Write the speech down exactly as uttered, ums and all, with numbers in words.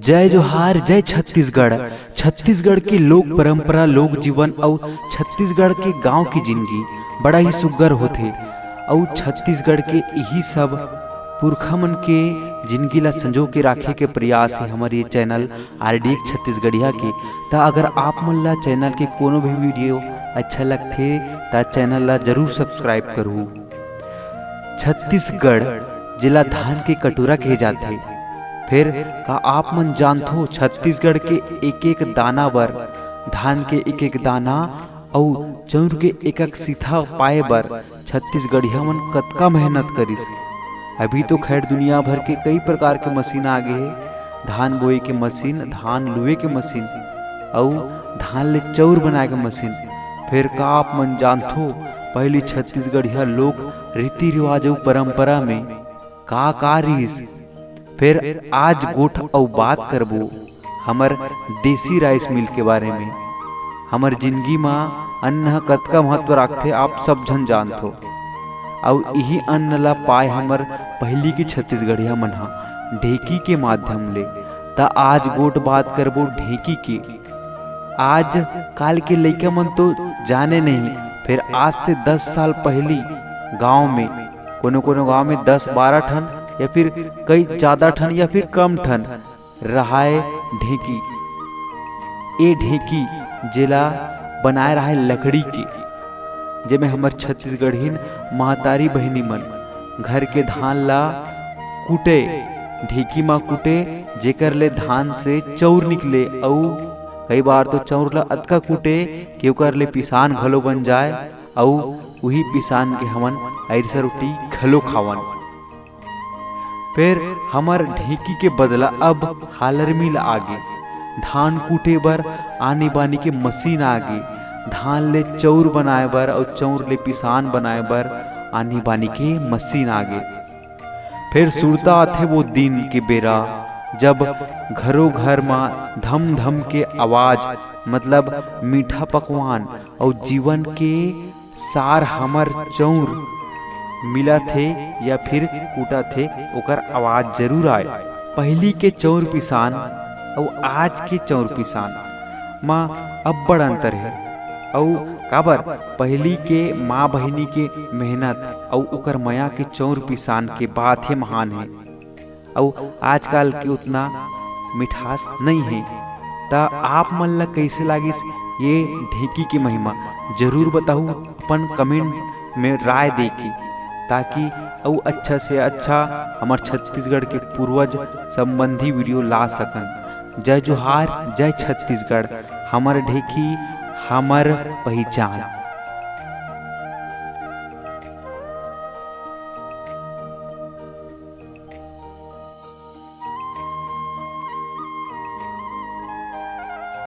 जय जोहार, जय छत्तीसगढ़। छत्तीसगढ़ के लोक परंपरा, लोक जीवन अउ छत्तीसगढ़ के गांव के जिनगी बड़ा ही सुग्घर होथे। अउ छत्तीसगढ़ के इही सब पुरखा मन के जिनगी ला संजो के राखे के प्रयास हे हमर ये चैनल आरडीएक्स छत्तीसगढ़िया के। त अगर आप मन ला चैनल के कोनो भी वीडियो अच्छा लगथे, त चैनल ला जरूर सब्सक्राइब करहू। छत्तीसगढ़ जेला धान के कटोरा कहे जाथे। फेर का आप मन जानथो, छत्तीसगढ़ के एक एक दाना बर, धान के एक एक दाना अउ चाउर के एक एक सीथा पाए बर छत्तीसगढ़िया मन कतका मेहनत करिस। अभी तो खैर दुनिया भर के कई प्रकार के मशीन आ गे हे, धान बोए के मशीन, धान लुए के मशीन अउ धान ले चाउर बनाए के मशीन। फेर का आप मन जानथो, पहिली छत्तीसगढ़िया लोक रीति रिवाज अउ परंपरा में का का रिहिस? फेर आज गोठ अउ बात करबो हमर देसी राइस मिल के बारे में। हमर जिनगी म अन्न ह कतका महत्व राखथे, आप सब झन जानथो। अउ इही अन्न ला पाए हमर पहिली के छत्तीसगढ़िया मन ह ढेंकी के माध्यम ले। त आज गोठ बात करबो ढेंकी के। आज काल के लइका मन तो जाने नहीं, फेर आज से दस साल पहिली गांव में, कोनो कोनो गांव में दस बारह ठन या फिर कई ज्यादा ठन या फिर कम ठन रहाय ढेंकी। ए ढेंकी जेला बनाए रहाय लकड़ी के, जेमे हमर छत्तीसगढ़िन महतारी बहिनी मन घर के धान ला कूटे, ढेंकी मा कूटे, जेकर ले धान से चाउर निकले। अउ कई बार तो चाउर ला अतका कूटे कि ओकर ले पिसान घलो बन जाए, अउ उही पिसान के हमन अरिसा रोटी घलो खावन। फेर हमर ढेंकी के बदला अब हालर मिल आगे, धान कूटे बर आनी बानी के मशीन आगे, धान ले चाउर बनाए बर अउ चाउर ले पिसान बनाए बर आनी बानी के मशीन आगे। फेर सुरता आथे वो दिन के बेरा, जब घरो घर म धम धम के आवाज, मतलब मीठा पकवान अउ जीवन के सार हमर चाउर मिलत हे या फिर कूटत हे, ओकर आवाज जरूर आए। पहिली के चाउर पिसान अउ आज के चाउर पिसान म अब्बड़ अंतर हे। अउ काबर, पहिली के माँ बहिनी के मेहनत अउ ओकर मया के चाउर पिसान के बात हे महान हे। अउ आजकल के उतना मिठास नइ हे। त आप मन ला कइसे लागिस ये ढेंकी के महिमा? जरूर बताहू अपन कमेंट में राय देके, ताकि अउ अच्छा से अच्छा हमर छत्तीसगढ़ के पूर्वज संबंधी वीडियो ला सकन। जय जोहार, जय छत्तीसगढ़, हमर ढेंकी, हमर पहिचान।